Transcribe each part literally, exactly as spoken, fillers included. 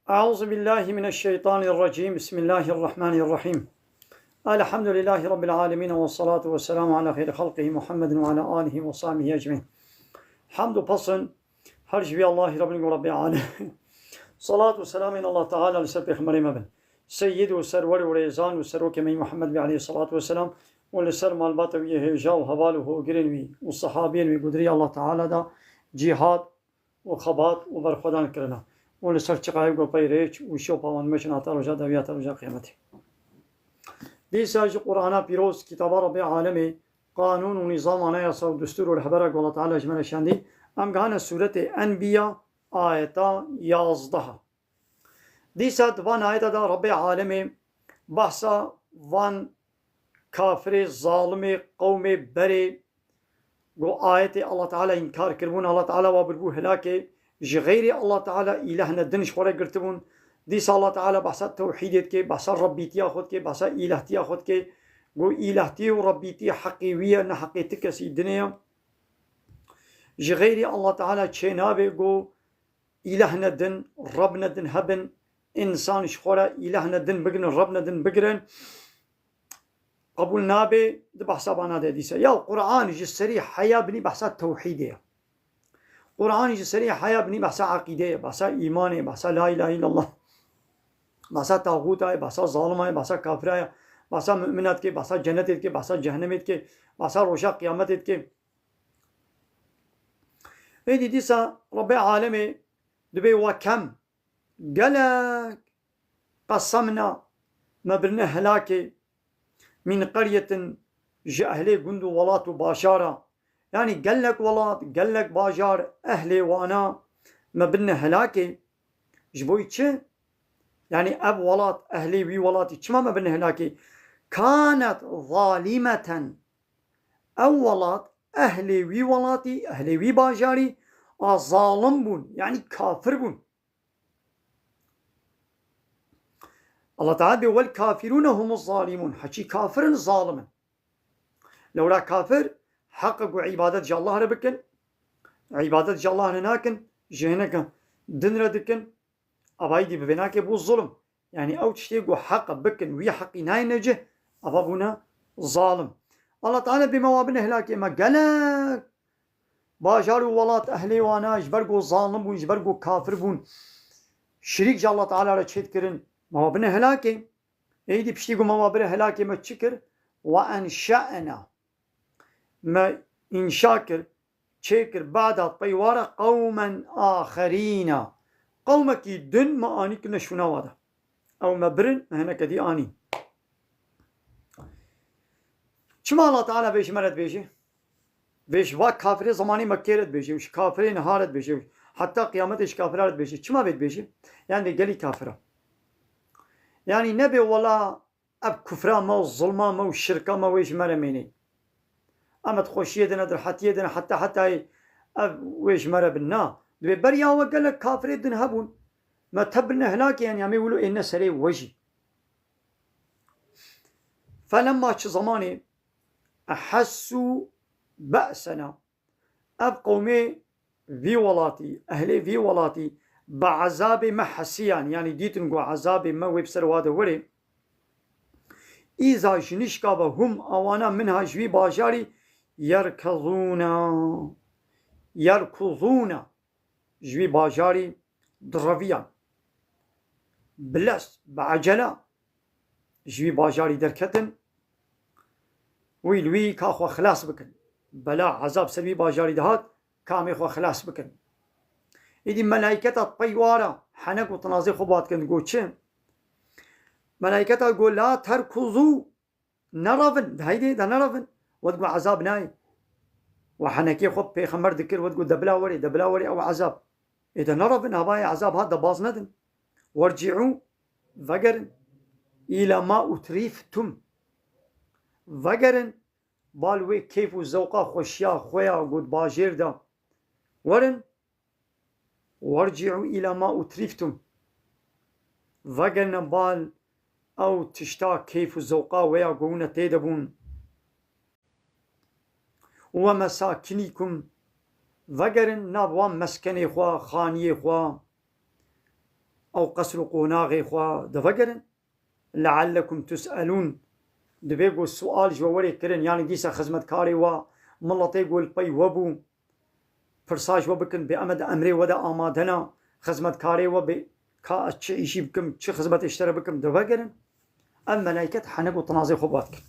أعوذ بالله من الشيطان الرجيم. بسم الله الرحمن الرحيم. الحمد لله رب العالمين، والصلاة والسلام على خير خلقه محمد وعلى آله وصحبه أجمعين. Hamd û pesn her ji vî Allahî Rabbin û Rabbê Alem. Salat û selamên Allah Teala li ser Pêxemberê me bin. Seyyid û serwer û rêzan û serokê me yî Muhammed bî aleyhissalatu vesselam û li ser malbata wî yê hêja û heval û hogirên wî û sehabiyên wî ku di rêya Allah Teala de cîhad û xebat û berxwedan kirina û li ser çiqayê ku pey rêç û şopa wan meşin heta roja dawiya ta roja qiyametê. Dîsa ji Qur'ana pîroz, kitaba Rabbê Alemê, qanûn û nîzam, anayasa û destûr û rehbera ku Allah Teala ji me re şandî, em gihane sûretê Enbiya, ayeta yazdeha. Dîsa di van ayeta de Rabbê Alemê behsa van kafirê, zalimê, qewmê berê ku ayetê Allah Teala înkar kiribûn, Allah Teala wa birbû hilakê, ji xeyrê Allah Teala îlehne din ji xwe re girtibûn. Dîsa Allah Teala behsa tewhîdê dike, behsa Rebbîtiya xwe dike, behsa îlehtiya xwe dike, ku îlehtî û Rebbîtî heqê wî ye, ne heqê ti kesî dinê ye. Ji xeyrê Allah Teala çênabe ku îlehne din, Rebbne din hebin, însan ji xwe re îlehne din bigirin, Rebbne din bigirin, qebûl nabe, di behsa vana de dîsa. Ya Qur'an ji serî heya binî behsa tewhîdê ye. Qur'an ji serî heya binî behsa eqîdê ye, behsa îmanê ye, behsa la îlahe îllallah. Behsa taxûta ye, behsa zalima ye, behsa kafira ye, behsa mumina dike, behsa cenetê dike, behsa cehennemê dike, behsa roja qiyametê dike. Êdî dîsa Rebbê Alemê dibê we kem, gelek qesemna, me birine helakê, min qeryetin, ji ehlê gund û welat û bajar a. Yanî gelek welat, gelek bajar, ehlê wana me birine helakê. Ji bo çi? Yanî ev welat, ehlê wî welatî çima me birine helakê? Kanet zalimeten. Ew welat, ehlê wî welatî, ehlê wî bajarî a zalim bûn, yanî kafir bûn. Allah Teala bê, "Wel kafirûne humuz zalimûn." Heçî kafir in, zalim in. Lewra kafir heq e ku îbadet ji Allah re bikin, îbadet ji Allah re nakin, ji hineke din re dikin, ava êdî bi vê nakê bû zulm. Yanî ew tiştê ku heq e bikin, wî heqî nayêne cih, ava bûne zalim. Allah Teala bê, me wa bine hilakê, me gelek bajar û welat ehlê wana ji ber ku zalim bûn, ji ber ku kafir bûn, şirîk ji Allah Teala re çêdikirin, me wa bine helakê. Êdî piştî ku me wa bire helakê, me çi kir? Ve enşe'na. Me înşa kir, çêkir, ba'da, pey wa re qewmen axerîna. Qewmekî din me anî kirine şûna wa de. Ew me birin, me hineke dî anîn. Çima Allah Teala vê ji me re dibêje? Vê ji va kafirê zemanê Mekkê re dibêje, û ji kafirê niha re dibêje, û heta qiyametê ji kafira re dibêje. Çima vê dibêje? Yanî vê gelî kafira. Yanî nebê wela ev kufra me û zulma me û şirka me wê ji me re mênê. Em di xweşiyê de ne, di rehetiyê de ne, heta hetayê ev wê ji me re bin. Na, dibê beriya we gelek kafirê din hebûn. Me te birine hilakê, yanî em ê wilo êne serê we jî. Felemma, çi zemanê, ehessû be'sena, ev qewmê vî welatî, ehlê vî welatî bi ezabê me hesiyan, yanî dîtin ku ezabê me wê bi ser wa de were, îza, ji nişka ve, hum, awana, minha, ji wî bajarî, yerkezûna, yerkuzûna, ji wî bajarî direviyan. Bi lez, bi ecele ji wî bajarî derketin, wî li wî ka xwe xilas bikin. Bela, ezab ser wî bajarî dihat, ka em ê xwe xilas bikin. Êdî melayketa pey wa re henek û tinazê xwe bi wa dikin, got çi? Melayketa got, "La terkuzû." Nerevin, de heydê, de nerevin. Wet got, "Ezab nayê." We henekê xwe pêxember dikir, wet got, "De bila werê, de bila werê ew ezab." Ê de nerevin, havayê ezab hat, de baz nedin. "Werci'û", vegerin. "Îla ma utrîftum." Vegerin, bal wê keyf û zewqa xweşiya xwe ya got bajêr de. Werin, "Werci'û îla ma utrîftum." Vegerine bal ew tişta keyf û zewqa we ya ku hûn e tê de bûn. "We mesakinikum." Vegerin nav wan meskenê xwe, xaniyê xwe. ew qesr û qonaxê xwe de vegerin. Leallekum tus'elûn. Divê ku sual ji we were kirin, yanî dîsa xizmetkarê we, miletê ku li pey we bû, pirsa ji we bikin, bê em de emrê we de amade ne, xizmetkarê we bê ka ez çi îşî bikim, çi xizmetê ji te re bikim, de vegerin. Ev melaiket henek û tinazê xwe bi we dikin.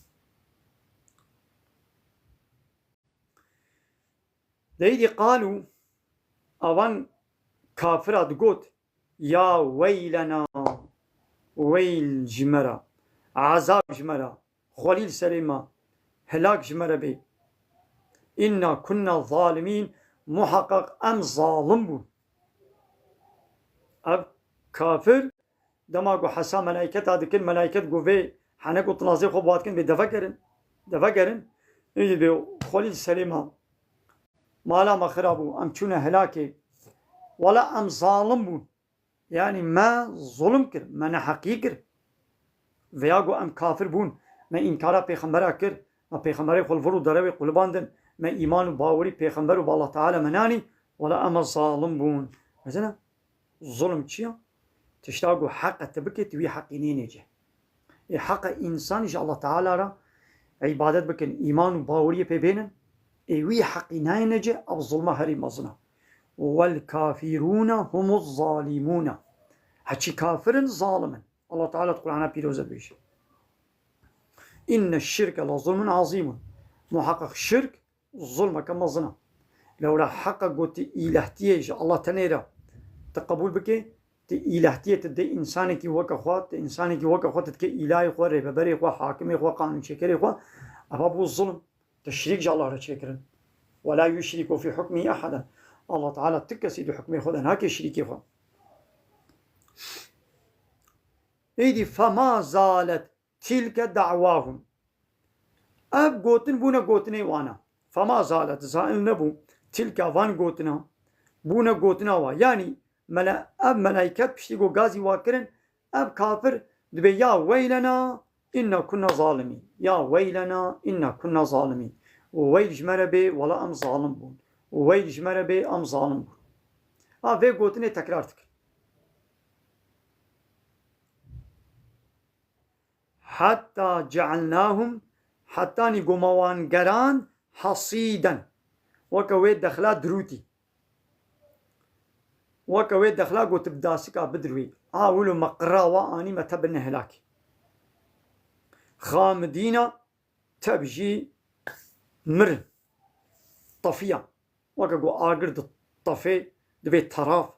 Deydî qalû, avan kafira digot, ya weylena, weyl ji me re, ezab ji me re, xwelî li serê me, hilak ji me re bê. Înna kunna zalimîn, muheqeq em zalim bûn. Ev kafir dema ku hesa melayketa dikin, melayket ku vê henek û tinazê xwe bi we dikin, bê de vegerin, de vegerin. Êdî bê xwelî li serê me, mala me xira bû, em çûne hilakê. Wela em zalim bûn. Yanî me zulm kir, me neheqî kir. Veya ku em kafir bûn, me înkara pêxembera kir, me pêxemberê xwe li vir û derewê qulibandin, me îman û bawerî pêxember û bi Allah Teala me nanî, wela em zalim bûn. Mesela, zulm çi ya? Tişta ku heqe tu bikê, tu wî heqî nênê cih. Ê heqe însanî ji Allah Teala re îbadet bikin, îman û baweriyê pê bênin, ê wî heqî nayêne cih, ev zulma herî mezin e. Wel kafirûne humuz zalimûne. Heçî kafir in, zalim in. Allah Teala di Qur'ana pîroz de dibêje. Inne şirke la zulmun azîmun. Muheqeq şirk zulmeke mezin e. Lewra heqa ku tu îlehtiyê ji Allah tenê re tu qebûl bikê, tu îlehtiyê tu dê însanekî weke xwe, tu însanekî weke xwe tu dikê îlahê xwe, rêveberê xwe, hakimê xwe, qanûnçêkerê xwe, eva bû zulm. Tu şirîk ji Allah re çêkirin. Ve la yuşriku fî hukmî ehada. Allah Teala ti kesî di hukmê xwe de nake şirîkê xwe. Êdî fema zalet tilke da'wahum. Ev gotin bûne gotinê wana. Fema zalet, zail nebû. Tilke, van gotina. Bûne gotina wa. Yanî mele-, ev melayket piştî ku gazî wa kirin, ev kafir dibê ya weylena inna kunna zalimîn. Ya weylena inna kunna zalimîn. Weyl ji me re bê, wela em zalim bûn. Weyl ji me re bê, em zalim bûn. Ha vê gotinê tekrar dikin. Hetta cealnahum, hetanî ku me wan gerand, hasîden. Weke wê dexla dirûtî. Weke wê dexla ku tu bi dasika bidirwî. A wilo me qira wa anî me te birine hilakî. Xamidîna, tev jî mirin. Tefiya. Weke ku agir di tefê, dibê teraf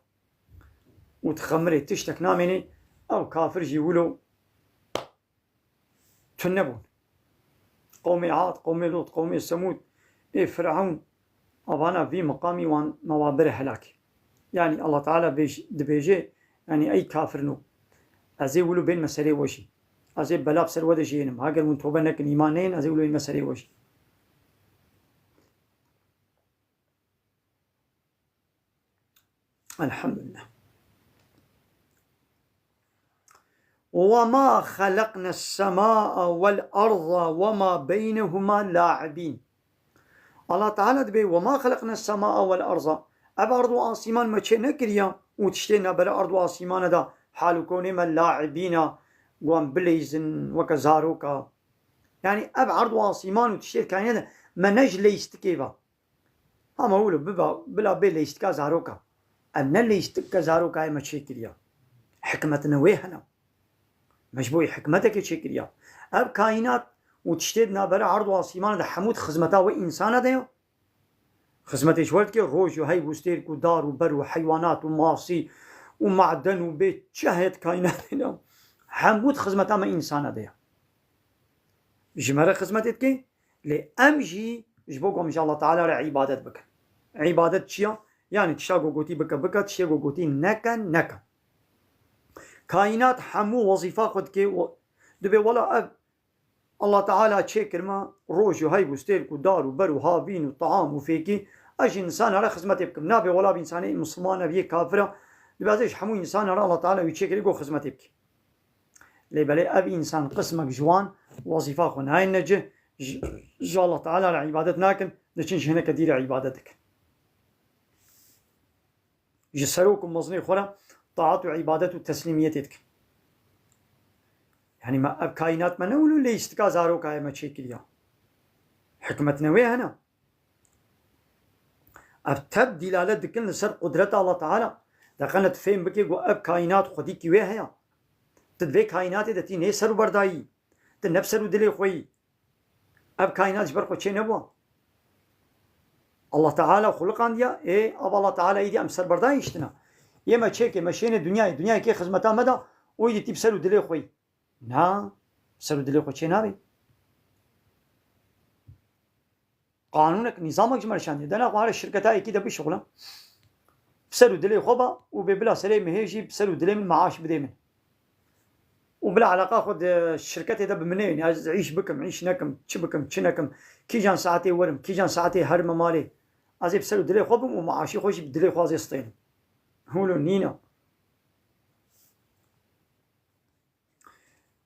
û dixemirê, tiştek namênê, ew kafir jî wilo tune bûn. Qewmê Ad, qewmê Lût, qewmê Semûd, ê Firewn, evana vî miqamî wan me wan bire helakê. Yanî Allah Teala bêj-, dibêje, yanî ey kafirno, ez ê wilo bên me serê we jî. Ez ê bela bi ser we de jênim. Heger hûn tobe nekin, îman neyên, ez ê wilo bên me serê we jî. Elhamdülillah. Ve ma xeleqnes semâe vel arda ve ma beynehuma la'ibîn. Allah Teala dibê, "Ve ma xeleqnes semâe vel arda." Ev erd û asîman me çê nekiriya û tiştê nabere erd û asîmane de hal û konê me la'ibîna, wan bileyzin weke zaroka. Yanî ev erd û asîman û tiştê kaînat de me ne ji leystikê ve. Hema wilo biba, bila bê leystika zaroka. Ev ne leystika zaroka ye me çêkiriya. Hikmetine wê hene. Me ji bo wê hikmetekê çêkiriya. Ev kaînat û tiştê di navbera erd û asîmana de hemû di xizmeta wê însana de ya. Xizmetê ji we dike, roj û heyv û stêrk û dar û ber û heywanat û masî û maden û bê çi heye di kaînatê de. Hemû di xizmeta me însana de ya. Ji me re xizmetê dike, lê em jî ji bo ku em ji Allah Teala re îbadet bikin. Îbadet çi ya? Yanî tişta ku gotî bike, bike, tiştê ku gotî neke, neke. Kaînat hemû wezîfa xwe dike, we-, dibê wela ev Allah Teala çêkir me roj û heyv û stêrk û dar û ber û havîn û team û fêkî, ez ji însana re xizmetê bikim. Nabê wela bi însanê misilman ev yê kafir e, dibê ez ê ji hemû însana re Allah Teala wî çêkirî ku xizmetê bike. Lê belê ev însan qismek ji wan wezîfa xwe nayêne cih, ji, ji Allah Teala re îbadet nakin, diçin ji hineke dî re îbadet dikin. Ji serok û mezinê xwe re taat û îbadet û teslîmiyetê dikin. Yanî me ev kaînat me ne wilo leyîstika zaroka ye me çêkiriya. Hikmet ne wê hene. Ev tep dîlalet dikin li ser qudreta Allah Teala. De qene tu fêm bikê ku ev kaînat xwedîkî wê heye. Tu di vê kaînatê de tî nê serûberdayî. Tu ne bi ser û dilê xwe yî. Ev kaînat ji ber xwe çê nebû. Allah Teala xuliqandiya, ê, ev Allah Teala îdî em serberdayî hiştina. Yê me çêke, me şêne dinyayê, dinyayê kê xizmeta me da, û îdî tî bi ser û dilê xwe yî. Na, bi ser û dilê xwe çê nabê. Qanûnek, nîzamek ji me re şandiye. Dena xwe here şirketa yekî de bişuxile. Bi ser û dilê xwe ba û bê bila serê mihê jî bi ser û dilê min maaş bidê min. Û bila eleqa xwe di şirketê de bi min neyên. Ez îş bikim, îş nekim, çi bikim, çi nekim. Kîjan saetê werim, kîjan saetê herime malê. Ez ê bi ser û dilê xwe bim û maaşî xwe jî bi dilê xwe ez ê stênim. Hûlo nîne.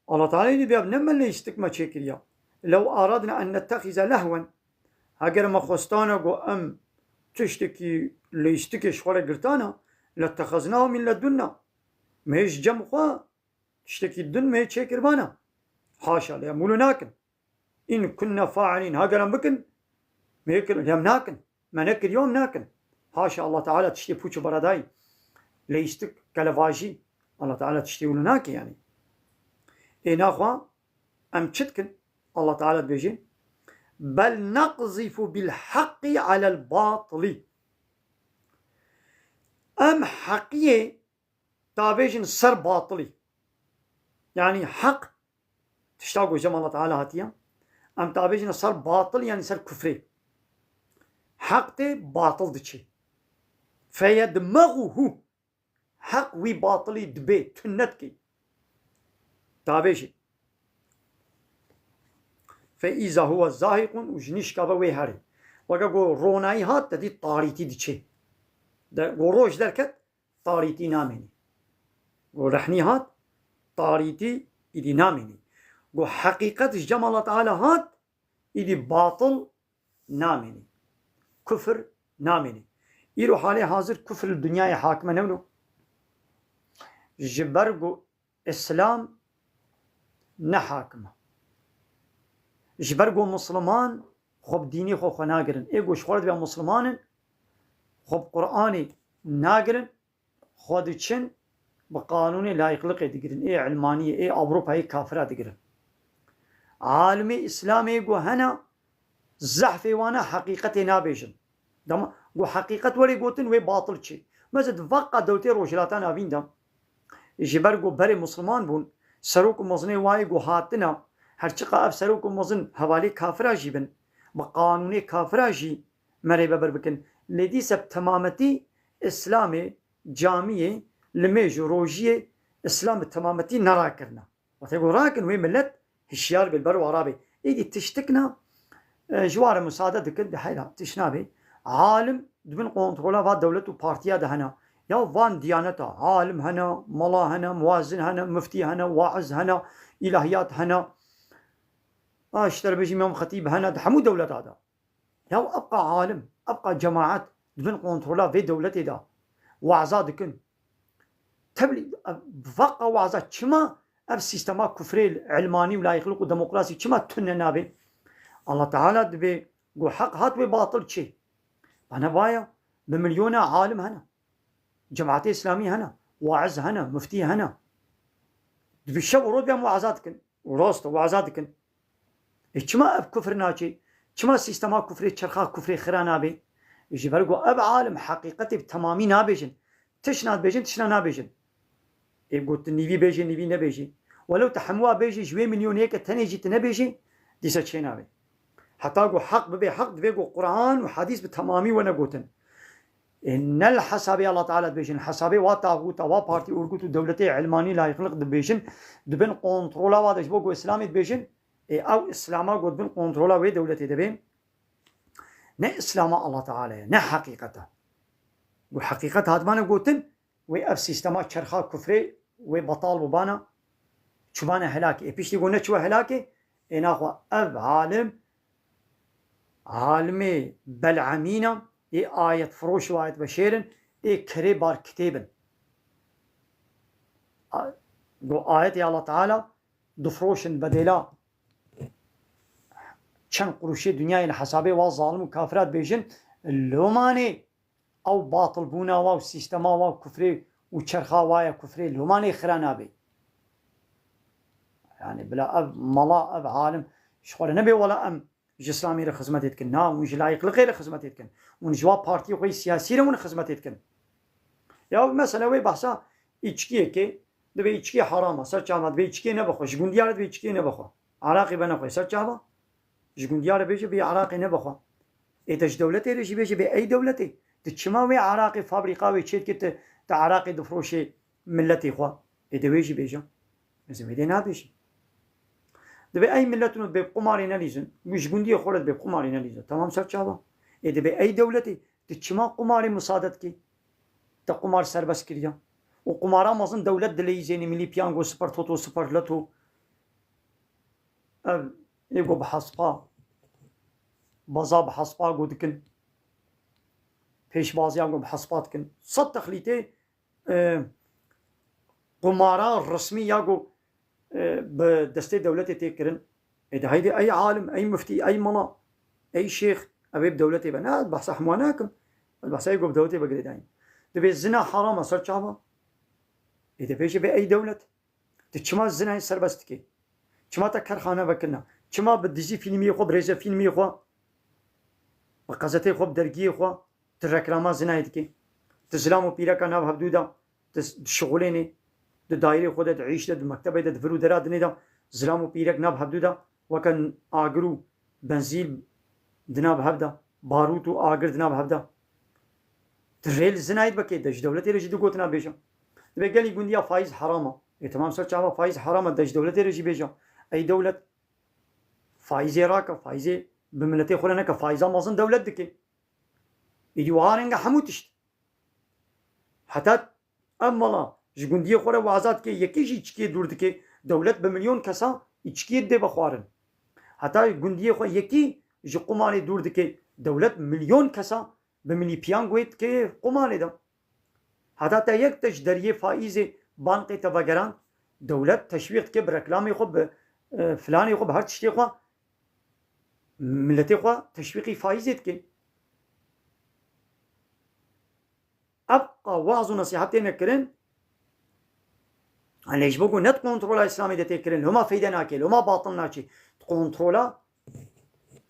Allah Teala yê dibê ne me leyîstik me çêkiriya. Lew aradna en nettexize lehwen. Heger me xwestana ku em tiştekî leyîstikê ji xwe re girtana, lettexeznahu min ledunna. Me ji cem xwe tiştekî din me çêkiribana. Haşa, lê em wilo nakin. In kunna failin. Heger em bikin, me kir, lê em nakin. Me nekiriyo, em nakin. Haşa, Allah Teala tiştê pûç û beredayî. Leyîstik, kelevajî. Allah Teala tiştê wilo nake yanî. Ê naxwa em çi dikin? Allah Teala dibêje, bel neqzifu bil haqqi alel batili. Em heqiyê tabêjin ser batilî. Yanî heq, tişta ku ji cem Allah Teala hatiye, em tabêjin ser batil, yanî ser kufrê. Heq tê, batil diçe. Feyedmexuhu. Heq wî batilî dibê, tune dikê. Tabêjê. Fe îza huwe zahiqun û ji nîşka ve wê herê. Weke ku ronayî hat, te dî tarîtî diçe. De, ku roj derket, tarîtî namênî. Ku rehnî hat, tarîtî îdî namênî. Ku heqîqet ji cem Allah Teala hat, îdî batil namênî. Kufir namênî. Îro halê hazir kufir li dinyayê hakime newno. Ji ber ku Îslam ne hakim e. Ji ber ku Misliman xwe bi dînê xwe xwe nagirin. Ê ku ji xwe re dibe Misliman in, xwe bi Qur'anê nagirin, xwe diçin bi qanûnê layîqliqê digirin. Ê Elmaniyê, ê Ewropayê kafira digirin. Alimê Îslamê ku hene, zehfê wan e, heqîqetê nabêjin. Dema ku heqîqet were gotin, wê batil çê. Mesela di vaqa dewletê Rojhilata Navîn de, ji ber ku berê Misliman bûn, serok û mezinê wayê ku hatine, her çiqa ev serok û mezin hevalê kafira jî bin, bi qanûnê kafira jî me rê veber bikin. Lê dîse bi temametî Îslamê, camiyê, limêj û rojiyê Îslam bi temametî nerakirine. Wextê ku rakin wê milet hişyar bê, li ber wan rabê. Êdî tiştik ne, e, ji wan re musade dikin, di heyra tişt nabê. Alim di bin kontrola va dewlet û partiya de hene. Ya van diyaneta, alim hene, mala hene, muezzin hene, muftî hene, waiz hene, îlahiyat hene. Ha, ji te re bêjim, Îmam Xetîb hene, di hemû dewleta de. Ya ev qa alim, ev qa cemaet di bin kontrola vê dewletê de waza dikin. Teblî, ev, vaqa waza çima ev sîstema kufrê, elmanî û layîqlik û demokrasî çima tune nabe? Allah Teala dibê ku heq hat wê batil çê. Bana vaya, bi milyona alim hene. Cemaetê Îslamî hene. Waiz hene, muftî hene. Dibi şev û roj em waza dikin. Û rast e, waza dikin. Ê çima ev kufr naçê? Çima sîstema kufrê, çerxa kufrê xira nabe? Ji ber ku ev alim heqîqetê bi temamî nabêjin. Tişna dibêjin, tişna nabêjin. Ê got tu nîvî bêjê, nîvî nebêjê. Welew tu hemûa bêjî, ji wê milyonê yeke tenê jî tu nebêjî, dîsa çê nabe. Heta ku heq bibe heq, divê ku Quran û hedîs bi temamî wene gotin. Ê, ne li hesabê Allah Teala dibêjin, hesabê wa taxûta, wa partî, orgut û dewletê elmanî layîqlik dibêjin, di bin kontrola wa de ji bo ku Îslamê dibêjin, ê, ew Îslama ku di bin kontrola wê dewletê de bê, ne Îslama Allah Teala ye, ne heqîqet e. Ku heqîqet hatibane gotin, wê ev sîstema çerxa kufrê wê betal bûbana, çûbane helakê. Ê piştî ku neçûwe helakê, ê naxwe ev alim, alimê belemîn e, ê ayet firoş û ayet beşêr in, ê kerê bar kitêb in. A-, got ayetê Allah Teala, difroşin bedêla çend quruşê dinyayê li hesabê wa zalim û kafira dibêjin, lomanê ew batilbûna wa û sîstema wa û kufrê û çerxa wa ya kufrê lomanê xira nabe. Yani bila ev mala, ev alim ji xwe re nebe wela em ji Îslamê re xizmetê dikin. Na, hûn ji layiqliqê re xizmetê dikin. Hûn ji wa partiyê xwe yê siyasî re hûn xizmetê dikin. Ya mesela wê behsa îçkiyekê, divê îçkiyê heram e, ser çava, divê îçkiyê nebe xwe. Ji gundiya re divê îçkiyê nebe xwe. Araqê be nexwe, ser çava? Ji gundiya re bêje bê araqê nebe xwe. Ê te ji dewletê re jî bêje bê ey dewletê. Tu çima wê araqê fabrîka wê çêdikê tu, tu araqê difroşê milletê xwe? Ê de wê jî bêje. Ez ê wê dê nabêjim. Divê ey millet û dibê qumarê nelîzin. Ji gundiyê xwe re dibê qumarê nelîzin. Tamam, ser çava. Ê dibê ey dewletê, tu çima qumarê musade dikê? Te qumar serbest kiriya. Û qumara mezin dewlet dileyîzênê, milî piyango, super toto, super loto. Ev ê ku bi hespa, baza bi hespa ku dikin. Pêşbaziya ku bi hespa dikin. Sed texlîtê, e, qumara resmî ya ku, e, bi destê dewletê tê kirin. Ê de heydê ey alim, ey muftî, ey mala, ey şêx, ev ê bi dewletê be. Ne, ez behsa hemû nakim. Ez behsa ê ku bi dewletê be girêdayî. Dibê zina heram e, ser çava? Ê de bêje bê ey dewlet. Tu çima zinayê serbest dikî? Çima te kerxane vekirina? Çima bi dijî fîlmiyê xwe, bi rêzefîlmiyê xwe, bi qezeteyê xwe, bi dergiyê xwe, tu reklama zinayê dikî? Tu zilam û pîreka nav hevdû de, tu s-, dişixulênî, di daîrê xwe de, di îş de, di mektebê de, di vir û dera dinê de, zilam û pîrek nav hevdû de, weke agir û benzîn di nav hev de, barût û agir di nav hev de. Tu rê li zinayê dibekê, de ji dewletê re jî du gotina bêje. Dibê gelî gundiya faîz heram e. Ê temam, ser çava faîz heram e, de ji dewletê re jî bêje. Ey dewlet, faîzê rake, faîzê bi miletê xwe re neke, faîza mezin dewlet dike. Êdî wiha renge hemû tişt. Heta ev mala ji gundiyê xwe re waza dike, yekî jî îçkiyê dûr dike, dewlet bi milyon kesa îçkiyê dê vexwarin. Heta gundiyê xwe yekî ji qumarê dûr dike, dewlet milyon kesa bi milî piyangoyê dike qumarê de. Heta te yek te ji deriyê faîzê bankê te vegeran, dewlet teşwîq dike bi reklamê xwe, bi, e, filanê xwe, bi her tiştê xwe, miletê xwe teşwîqî faîzê dike. Ev qa waz û nesîhet têne kirin. Lê ji bo ku ne di kontrola Îslamê de tê kirin, loma feyde nake, loma batil naçe. Di kontrola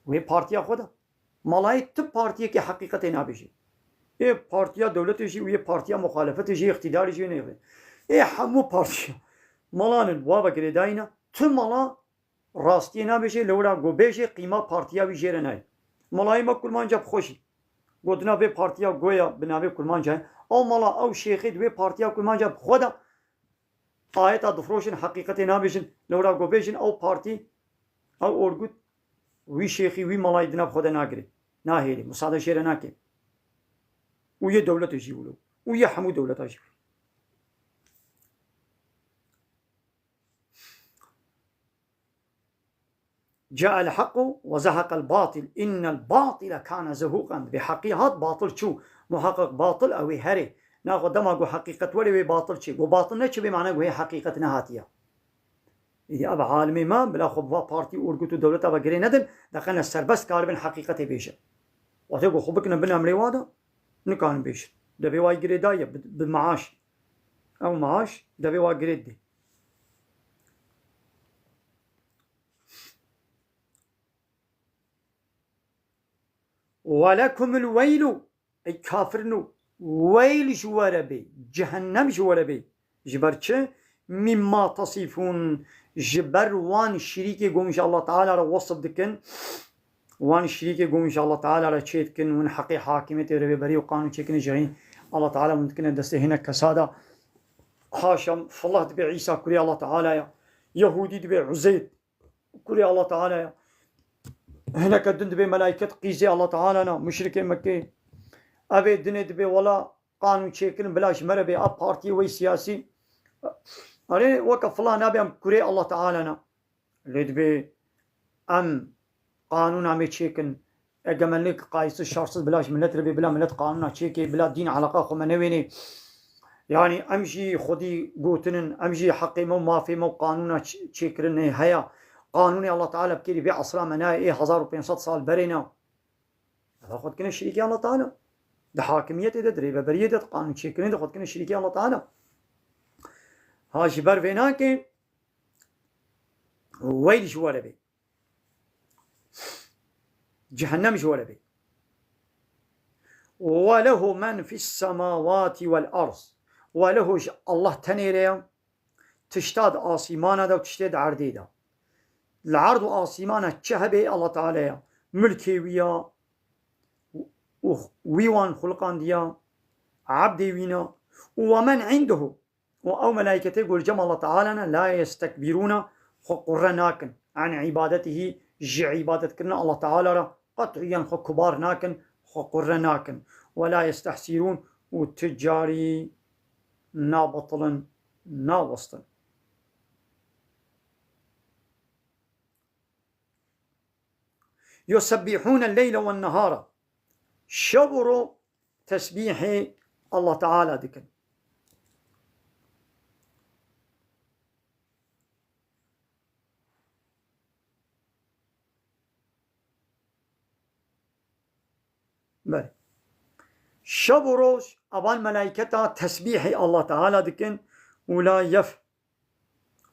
wê partiya xwe de. Malayê tu partiyekê heqîqetê nabêjî. Ê partiya dewletê jî û yê partiya muxalefetê jî, îqtîdarê jî neyê. Ê hemû partiya. Malan in, wa ve girêdayî ne. Tu mala rastiyê nabêje, lewra ku bêje qîma partiya wî jê re nayê. Malayê me kurmanca bi xwe jî. Gotina vê partiya goya bi navê kurmanca ye. Ew mala, ew şêxê di wê partiya kurmanca bi xwe de ayeta difroşin, heqîqetê nabêjin. Lewra ku bêjin ew partî, ew orgut, wî şêxî, wî malayî di nav xwe de nagirê. Nahêlê, musade jê re nake. Û yê dewletê jî wilo. Û yê hemû dewleta jî wilo. جاء الحق وزهق الباطل إن الباطل كان زهوقا. Bi heqî hat, batil çû. Muhaqqeq batil ew ê herê. Naxwe dema ku heqîqet were wê batil çê. Ku batil neçû bê mane ku hê heqîqet nehatiye. Îdî ev alimê me bila xwe bi va partî, orgut û dewleta ve girê nedin, deqene serbest karibin heqîqetê bêjin. Wextê ku xwe bikine bin emrê wa de, nikarin bêjin. Devê wa girêdayî ye, bi, bi maaş. Ew maaş devê wa girê didê. وَلَكُمُ الْوَيْلُ. Ey kafirino, weyl ji we re bê, cehennem ji we re bê. Ji ber çi? مِمَّا تَصِفُونَ. Ji ber wan şirîkê ku hûn ji Allah Teala re wesf dikin, wan şirîkê ku hûn ji Allah Teala re çê dikin, hûn heqê hakimiyetê, rêveberî û qanûn çêkirinê ji hîn Allah Teala hûn dikine destê hinek kesa de. Haşa, filah dibê Îsa kurê Allah Teala ye. Yehûdî dibê Uzeyr kurê Allah Teala ye. Hineke din dibê melaiket qîzê Allah Teala ne, muşrikê Mekkê. Ev ê dinê dibê wela qanûn çêkirin bila ji me re bê, ev partiyê wey siyasî. Erê, weke filan nabê, em kurê Allah Teala ne. Lê dibê em qanûna me çêkin. Egemenlik qayîsiz, şersiz bila ji milet re bê, bila milet qanûna çêkê, bila dîn eleqa xwe me newênê. Yanî em jî xwedî gotin in, em jî heqê me û mafê me û qanûna ç-, çêkirinê heye. Qanûnê Allah Teala bi kêrî vê esra me nayê, ê hezar û pênc sed sal berê ne. Ev xwe dikine şirîkê Allah Teala. Di hakimiyetê de, di rêveberiyê de, di qanûn çêkirinê de xwe dikine şirîkê Allah Teala. Ha ji ber vê nake weyl ji we re bê. Cehennem ji we re bê. Ve lehu men fis semawati vel ard. Ve lehu ji Allah tenê re ya. Tişta di asîmana de û tiştê di erdê de. Li erd û asîmana çi hebe Allah Teala ya. Milkê wî ya. Û wî wan xuliqandiya. Ebdê wî ne. Û ve men indehu. Û ew melaîketê ku li cem Allah Teala ne, la yestekbîrûne, xwe qurre nakin. An îbadetihî, ji îbadetkirina Allah Teala re qet'iyen xwe kubar nakin, xwe qurre nakin. Ve la yestehsîrûn, û ti carî nabetilin, nawestin. Yusebbihûne leyla ve nehara. Şev û ro tesbîhê Allah Teala dikin. Belê. Şev û roj evan melaîketa tesbîhê Allah Teala dikin û la yef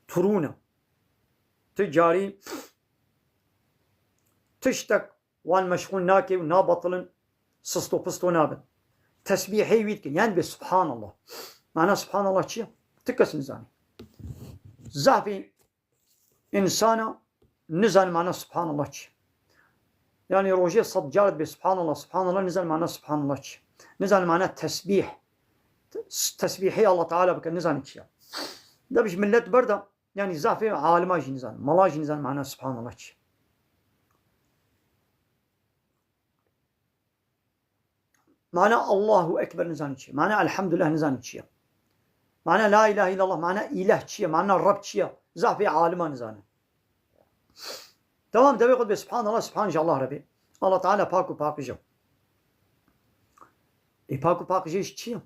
turûne. Ti carî tiştek wan meşxûl nake û nabetilin, sisto pisto nabin. Tesbîhê wî dikin. Yan dibê Subhanallah. Mana Subhanallah çi ye? Ti kes nizane. Zehfî însana nizane mana Subhanallah çi ye. Yanî rojê sed car dibê Subhanallah, Subhanallah, nizane mana Subhanallah çi ye. Nizane mana tesbîh. Tesbîhê Allah Teala bike, nizane çi ye. Debij millet berda. Yanî zafê alima jî nizan, mala jî nizan mana Subhanallah çi. Mana Allahu Ekber nizan çi. Mana Elhamdülillah nizan çi ye. Mana La ilahe illallah, mana îlah çi ye, mana Rab çi ye. Zafê alima nizan. Tamam, devê xwe dibê Subhanallah, Subhan ji Allah re bê. Allah Teala pak û paqij e. Ê pak û paqijê ji çi ye?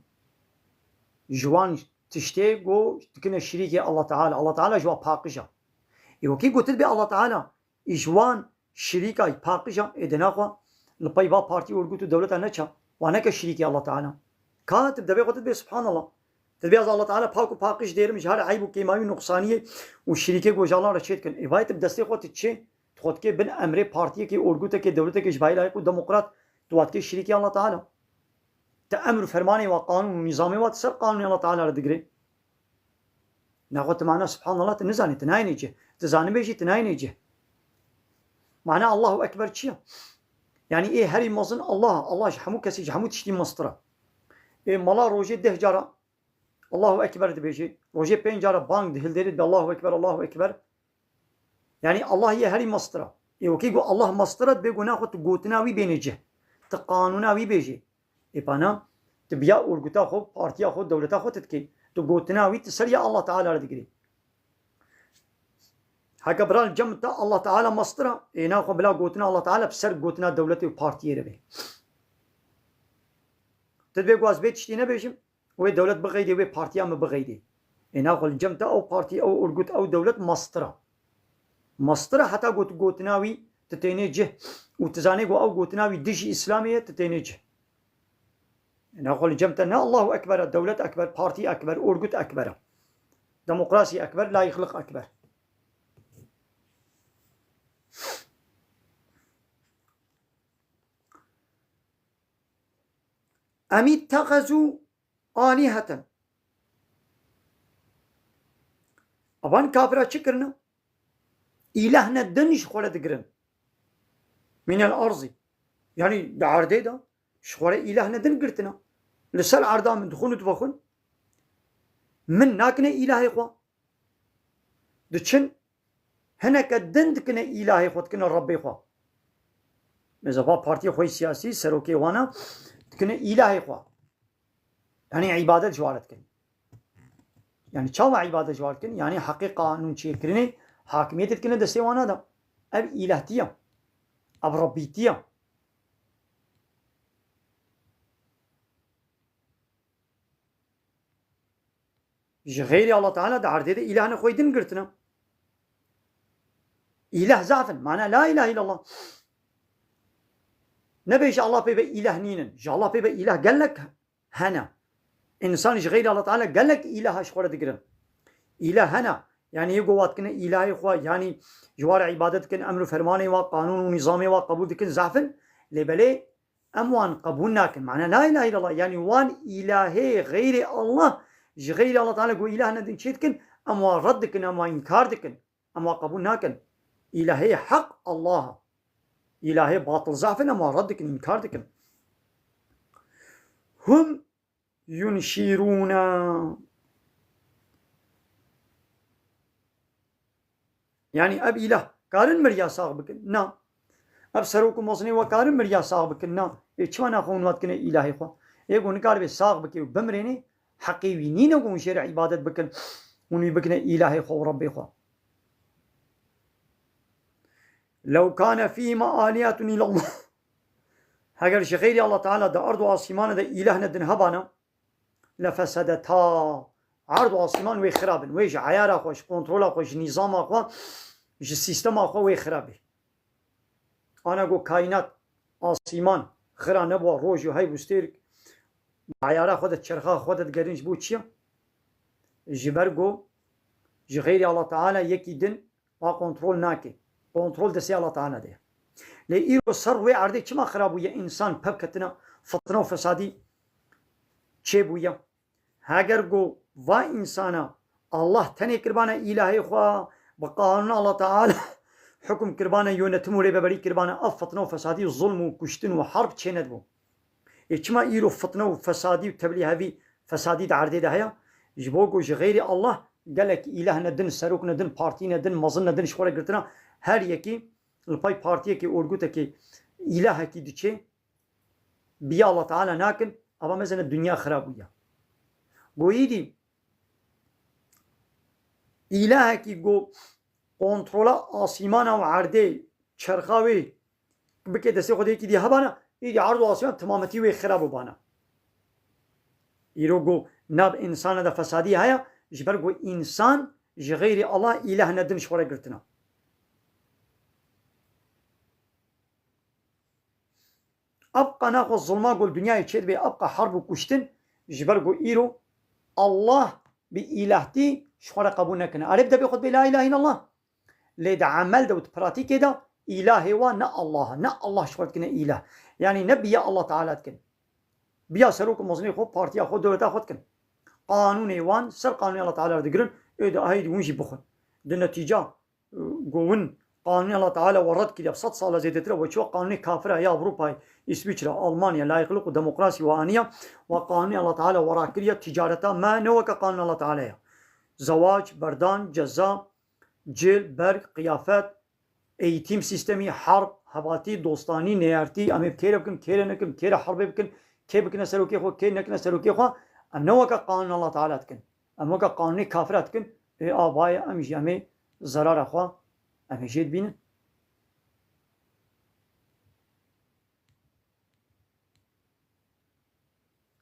Ji wan tiştê ku dikine şirîkê Allah Teala. Allah Teala ji wan paqij e. Ê wekî gotin dibê Allah Teala, ê ji wan şirîka paqij e, ê di naxwe li pey va partî, orgut û dewleta neça, wan neke şirîkê Allah Teala. Ka tu devê xwe dibê Subhanallah. Dibê ez Allah Teala pak û paqij dêrim ji her eyb û kêmayî û nuqsaniyê û şirîkê ku ji Allah re çê dikin. Ê vayê tu bi destê xwe tu çê, tu xwe dikê bin emrê partiyekê, orgutekê, dewletekê ji bayî layîq û demokrat, tu wa dikê şirîkê Allah Teala. Te emr û fermanê wa, qanûn û nîzamê wa, tu ser qanûnê Allah Teala re digirê. Nexwe tu mana Subhanallah tu nizanî, tu nayênê cih. Tu zanibê jî tu nayênê cih. Mana Allahu Ekber çi ye? Yanî ê herî mezin Allah, Allah ji hemû kesî, ji hemû tiştî mestir e. Ê mala rojê deh cara Allahu Ekber dibêjê, rojê pênc cara bang dihildêrê, dibê Allahu Ekber, Allahu Ekber. Yanî Allah yê herî mestir e. Ê wekî ku Allah mestir e, dibê ku naxwe tu gotina wî bênê cih. Tu qanûna wî bêjê. Ê pana, tu biya orguta xwe, partiya xwe, dewleta xwe tu dikê. Tu gotina wî tu ser ya Allah Teala re digirê. Heke bira li cem te Allah Teala mestir e, ê naxwe bila gotina Allah Teala bi ser gotina dewletê û partiyê re bê. Tu dibê ku ez vê tiştî nebêjim, wê dewlet bixeydê, wê partiya min bixeydê. Ê naxwe li cem te ew partî, ew orgut, ew dewlet mestir e. Mestir e heta got-, gotina wî tu tênê cih û tu zanê ku ew gotina wî dijî Îslamê ye, tu tênê cih. Ê naxwe li cem te ne Allahu Ekber e, dewlet ekber, partî ekber, orgut ekber e. Demokrasî ekber, layîqlik ekber. Em îttexezû alîheten. Evan kafira çi kirine? Îlehne din ji xwe re digirin. Minel arzî. Yanî di erdê de ji xwe re îlehne din girtine. Li ser erda min dixwin û divexwin. Min nakine îlahê xwe. Diçin hineke din dikine îlahê xwe, dikine Rebbê xwe. Mesela va partiyê xwe yê siyasî, serokê wana dikine îlahê xwe. Yanî îbadet ji wan re dikin. Yanî çawa îbadet ji wan re dikin? Yanî heqê qanûn çêkirinê, hakimiyetê dikine destê wana de. Ev îlahtiye. Ev Rebbîtiye. Ji xeyrî Allah Teala di erdê de îlahine xwe din girtine. Îlah zaf in. Mana la ilahe illallah. Nebêje Allah pê ve îlah nînin. Ji Allah pê ve îlah gelek hene. Însan ji xeyrî Allah Teala gelek îlaha ji xwe re digirin. Îlah hene. Yanî yê ku wat dikine îlahê xwe, yanî ji wa re îbadet dikin, emr û fermanê wa, qanûn û nîzamê wa qebûl dikin, zaf in. Lê belê em wan qebûl nakin. Mana la ilahe illallah, yanî wan îlahê xeyrê Allah, ji xeyrê Allah Teala ku îlah nedin çê dikin, em wan red dikin, em wan înkar dikin. Em wan qebûl nakin. Îlahê heq Allah e. Îlahê batil zaf in, em wan red dikin, înkar dikin. Hum yunşirûne. Yanî ev îlah karin miriya sax bikin? Na. Ev serok û mezinê we karin miriya sax bikin? Na. Ê çima naxwe hûn wat dikine îlahê xwe? Ê ku nikaribe sax bike û bimirêne, heqê wî nîne ku hûn jê re îbadet bikin, hûn wî bikine îlahê xwe û Rebbê xwe. Lew kane fîhîma alihetun illallah. Heger ji xeyrî Allah Teala di erd û asîmane de îlahne din hebana, lefesedeta. Erd û asîman wê xirab in. Wê ji eyara xwe, ji kontrola xwe, ji nîzama xwe, ji sîstema xwe wê xirab bê. Ana ku kaînat, asîman, xira nebûwa, roj û heyv û stêrk, eyara xwe de, çerxa xwe de digerin ji bo çi ye? Ji ber ku ji xeyrî Allah Teala yekî din a kontrol nake. Kontrol destê Allah Teala de ye. Lê îro ser rûyê erdê çima xira bûye, însan pev ketine, fitne û fesadî çêbûye? Heger ku va însana Allah tenê kiribane îlahê xwe, bi qanûna Allah Teala hukm kiribane, yönetim û rêveberî kiribane, ev fitne û fesadî û zulm û kuştin û harb çênedibû. Ê çima îro fitne û fesadî û tevlî hevî fesadî di erdê de heye? Ji bo ku ji xeyrî Allah gelek îlah ne din, serok ne din, partî ne din, mezin ne din ji xwe re girtina, her yekî li pey partiyekê, orgutekê, îlahekî diçe, biya Allah Teala nakin, ava mezene dinya xira bûye. Goyî dî, îlahekî go kontrola asîmana û erdê, çerxa wê bike destê xwe de yekî dî hebana, îdî erd û asîman timametî wê xira bibana. Îro go nav însana de fesadî heye, ji ber go însan ji xeyrî Allah îlah ne din ji xwe re girtina. Ebqa naxwe zilma ku li dinyayê çêdibe, ebqa harb û kuştin, ji ber ku îro Allah bi îlahtî ji xwe re qebûl nekirine. Erê bi debê xwe dibê la ilahe illallah. Lê di emel de û di pratîkê de îlahê wan ne Allah e, ne Allah ji xwe dikine îlah. Yanî ne biya Allah Teala dikin. Biya serok û mezinê xwe, partiya xwe, dewleta xwe dikin. Qanûnê wan ser qanûnê Allah Teala re digirin, ê de ahîdî hûn jî bixwin. Di netîca, ku win qanûnê Allah Teala we red kiriye, bi sed sal e zêdetir e, we çi we qanûnê kafir e ya Ewropayê, Îsviçre, Almanya, layıklık û demokrasî we aniye, we qanûnê Allah Teala we rakiriye, ticareta me ne weke qanûnê Allah Teala ye. Zewac, berdan, ceza, cil, berg, qiyafet, eğitim sistemî, harb, hevatî, dostanî, neyartî, em ê bi kê re bikin, kê re nekin, kê re herbê bikin, kê bikine serokê xwe, kê nekine serokê xwe, em ne weke qanûnê Allah Teala dikin. Em weke qanûnê kafira dikin, ê a va ye, em jî em ê zerara xwe em ê jê dibînin.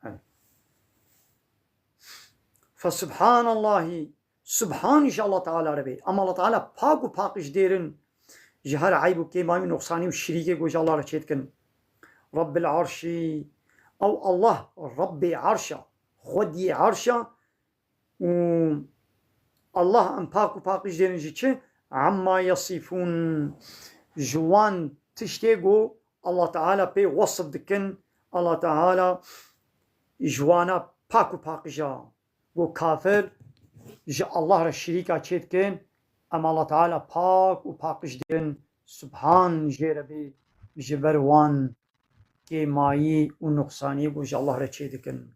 Hani. Fesubhanallahî, subhan ji Allah Teala re bê. Ama Allah Teala pak û paqij dêrin ji her eyb û kêmayî û nuqsanî û şirîkê ku ji Allah re çêdikin. Rabbil arşî, ew Allah, Rabbê arşa, Xwediyê arşa, û Allah em pak û paqij dêrin ji çi? Amma yasifûn. Ji wan tiştê ku Allah Teala pê wesf dikin, Allah Teala ji wana pak û paqij e. Ku kafir ji Allah re şirîka çê dikin, em Allah Teala pak û paqij dêrin, subhan jê re bê, ji ber wan kêmayî û nuqsaniyê ku ji Allah re çê dikin.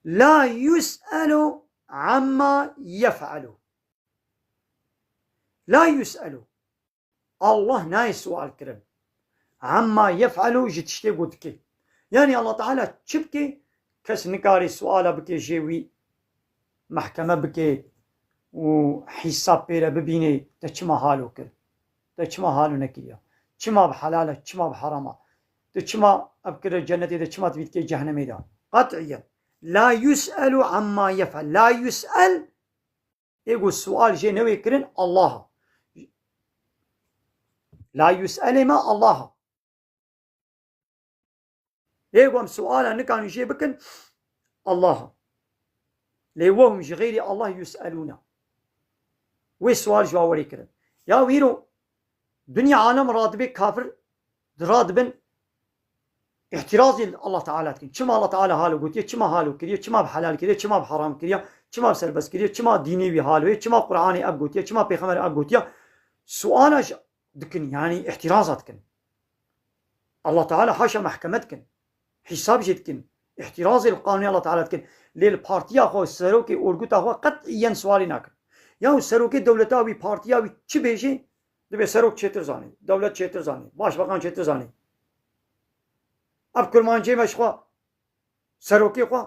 La yus'elu amma yef'elu. La yus'elu. Allah nayê sual kirin. Amma yef'elu, ji tiştê ku dike. Yanî Allah Teala çi bike, kes nikarê suala bike jê wî, mehkeme bike û hîsab pê re bibîne, te çima halo kir? Te çima halo nekiriye? Çima bi helal e, çima bi heram e? Tu çima ev kire cennetê de, çima tu vî dikê cehennemê de? Qet'iyen. La yus'elu amma yef'el. La yus'el, ê ku sual jê newê kirin, Allah a. La yus'elê me Allah a. Ê ku em suala nikanî jê bikin, Allah a. Lê wehum ji xeyrî Allah yus'elûne. Wê sual ji wa werê kirin. Ya wîro, dinya alem radibe kafir radibin, îhtirazê li Allah Teala dikin. Çima Allah Teala halo gotiye, çima halo kiriye, çima bi helal kiriye, çima bi haram kiriye, çima bi serbest kiriye, çima dînê wî halo ye, çima Qur'anê ev gotiye, çima pêxember ev gotiye? Suala ji dikin, yanî îhtiraza dikin. Allah Teala haşa mehkeme dikin. Hîsab jê dikin. Îhtirazê li qanûnê Allah Teala dikin. Lê li partiya xwe, serokê, orguta xwe qet'iyen sualî nakin. Ya serokê dewleta wî, partiya wî çi bêjê, dibê serok çêtir zanî, dewlet çêtir zanî, başbakan çêtir zanî. Ev kurmancê me ji xwe, serokê xwe,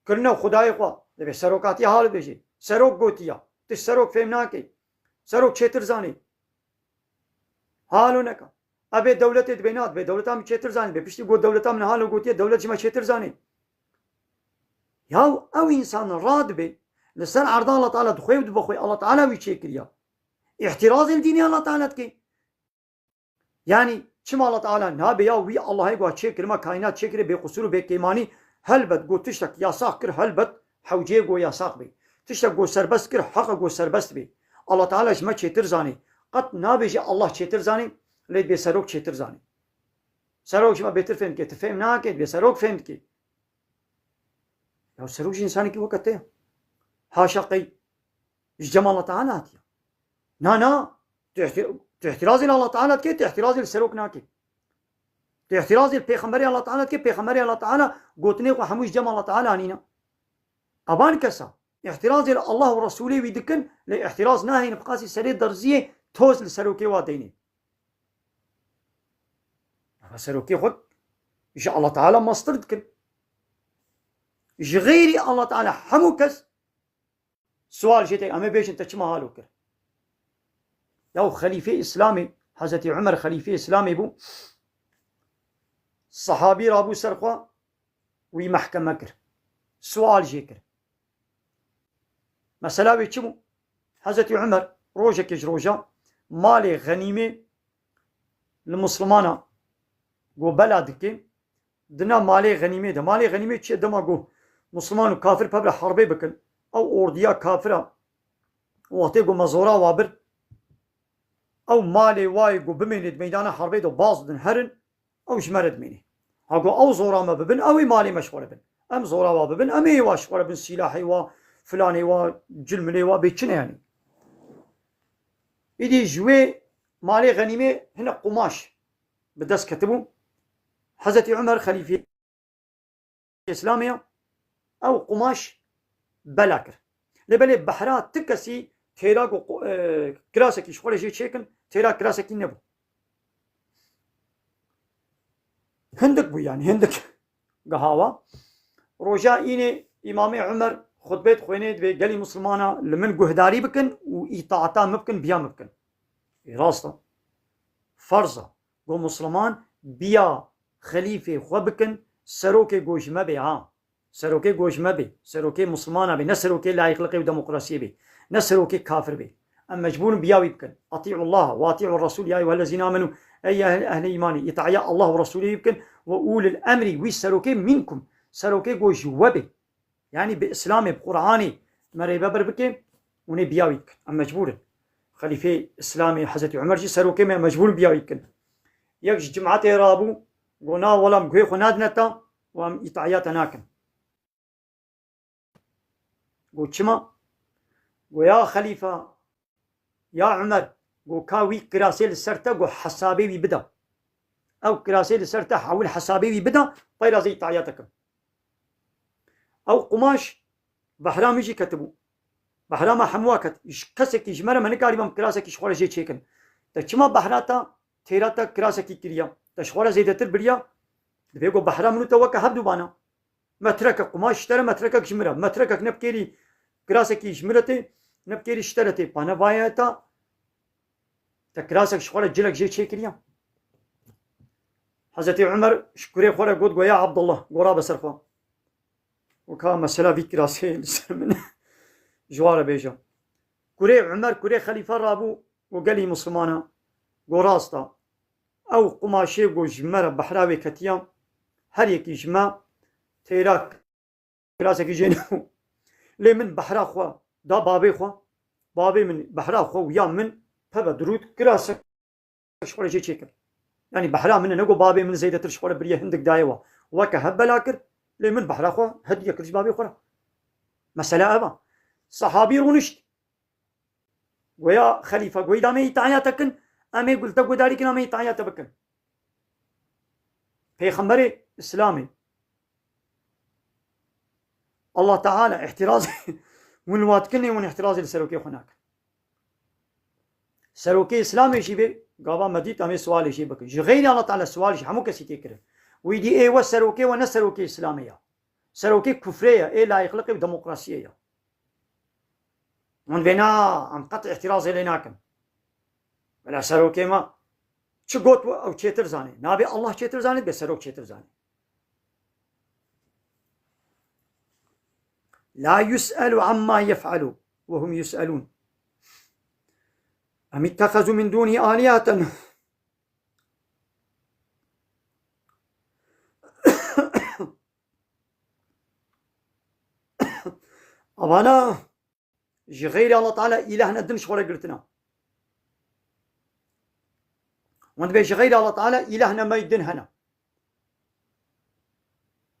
kirine xwedayê xwe, dibê serokatî hal bêjê. Serok gotiya, tu serok fêm nakê. Serok çêtir zanî. Halo neka. Ebê dewletê dibê na, dibê dewleta min çêtir zanî, dibê piştî got dewleta min halo gotiye, dewlet ji me çêtir zanî. Yaw ew însan radibe, li ser erda Allah Teala dixwe û dibe xwe, Allah Teala wî çêkiriya. Îhtirazê li dînê Allah Teala dike. Yanî çima Allah Teala nabe ya wî Allahê ku çêkirime, kaînat çêkirê, bêqusûr û bêkêmanî, helbet got tiştek yasax kir, helbet hewceyê got yasax bê. Tiştek got serbest kir, heq e got serbest bê. Allah Teala ji me çêtir zanî. Qet nabêje Allah çêtir zanî, lê dibê serok çêtir zanî. Serok ji me bêtir fêm dike, tu fêm nake, dibê serok fêm dike. Ya serok jî însanekî weke te ye. Haşa qey ji cem Allah Teala hatiye. Na, na, tu îhti-, tu îhtirazê li Allah Teala dike, tu îhtirazê li serok nake. Tu îhtirazê li pêxemberê Allah Teala dike, pêxemberê Allah Teala gotinê xwe hemû ji cem Allah Teala anîne. Evan kesa îhtirazê li Allah û Resûlê wî dikin, lê îhtiraz nahêne bi qasî serê derziyê toz li serokê wa deynê. Ama serokê xwe ji Allah Teala mastir dikin. Ji xeyrî Allah Teala hemû kes sual jê tê, em ê bêjin te çima halo kir? Ya xelîfê Îslamê, Hezretî Umer xelîfê Îslamê bû, sehabî rabû ser xwe, wî mehkeme kir. Sual jê kir. Mesela wê çi bû? Hezretî Umer rojekê ji roja malê xenîmê li Muslimana go bela dike, dina malê xenîmê de. Malê xenîmê çi ye? Dema go Musliman û kafir pevre herbê bikin, ew ordiya kafira wextê go me zora wa bir, ew malê wayê go bimênê di meydana herbê de baz bidin herin, ew ji me re dimînê. Ha go ew zora me bibin, ew ê malê me ji xwe re bin. Em zora wa bibin, em ê wa ji xwe re bin, sîlahê wa, filanê wa, cilmilê wa, bê çi ne yanî. Îdî ji wê malê xenîmê hinek qumaş bi dest ketibû. Hezretî Umer xelîfê Îslamê ya, ew qumaş bela kir. Lê belê behra ti kesî têra ku qu-, e, kirasekî ji xwe re jê çêkin, têra kirasekî nebû. Hindik bû yanî, hindik gihawa. Roja înê Îmamê Umer xutbê dixwênê, dibê gelî Muslimana li min guhdarî bikin û îtaata min bikin, biya min bikin. Ê rast e. Ferz e. Go Musliman biya xelîfê xwe bikin, serokê go ji me bê ha. Serokê go ji me bê. Serokê Muslimana bê. Ne serokê layîqliqê û demokrasiyê bê. Ne serokê kafir bê. Em mecbûr in biya wî bikin. Atî'u Allah ve atî'u Resul ya eyyuhellezîne amenu. Ey ehl-, ehlê îmanê, îtaya Allah û Resûlê wî bikin. Ve ulil emrî, wî serokê mînkum. Serokê go ji we bê. Yanî bi Îslamê, bi Qur'anê me rêvebir bike, hûn ê biya wî dikin. Em mecbûr in. Xelîfê Îslamê Hezretî Umer jî serokê me, mecbûr in biya wî dikin. Yek ji cimatê rabû, go na wela em guhê xwe nadine te û em îtaya te nakin. Go çima? Go ya xelîfa, ya Umer, go ka wî kirasê li ser te, go hesabê wî bida. Ew kirasê li ser te hewil hesabê wî bida, peyra zê îtaya te kim. Ew qumaş behra min jî ketibû. Behra me hemûa ket. Ji kesekî ji me re me nikarîbam kirasekî ji xwe re jê çêkin. Te çima behra te, têra te kirasekî kiriya? Te ji xwe re zêdetir biriya? Dibê ku behra min û te weke hevdû bana. Metrekek qumaş ji te re, metrekek ji min re. Metrekek ne bi kêrî kirasekî ji min re tê, ne bi kêrî ji te re tê. Pane vaye ta te kirasek ji xwe re cilek jê çêkiriya. Hezretî Umer ji kurê xwe re got, go ya Abdullah, go rabe ser xwe. Weka mesela vî kirasê li ser min ji wa re bêjim. Kurê Umer, kurê Xelîfe rabû û gelî Mislimana got, rast e. Ew qumaşê ku ji me re behra wê ketiya, her yekî ji me têra kirasekî jê nebû. Lê min behra xwe da babê xwe. Babê min behra xwe û ya min peve dirût kirasek ji xwe re jê çêkir. Yanî behra min e, ne ku babê min zêdetir ji xwe re biriye hindik daye we. Weke hev bela kir, lê min behra xwe hediye kir ji babê xwe re. Mesele ev e. Sehabî rûnişt. Goya xelîfe, goyî da me îtaya te kin, em ê gul te gudarî kin, em ê îtaya te bikin. Pêxemberê Îslamê, Allah Teala îhtirazê hûn li wa dikin, lê hûn îhtirazê li serokê xwe nakin. Serokê Îslamê jî bê, gava me dît, em ê sualê jê bikin. Ji xeyrî Allah Teala sual ji hemû kesî tê kirin. Wî dî ê we serokê we ne serokê Îslamê ya. Serokê kufrê ye, ê layîqliqê û demokrasiyê ye. Hûn vê na, em qet îhtirazê lê nakin. Bila serokê me çi got we, ew çêtir zanê. Nabê Allah çêtir zanê, bê serok çêtir zanê. La yus'elu amma yef'alu ve hum yus'elun. Em ittehazu min dûnî aliheten. Avana ji xeyrî Allah Teala îlehne din ji xwe re girtina. Hûn dibê ji xeyrî Allah Teala îlehne me din hene.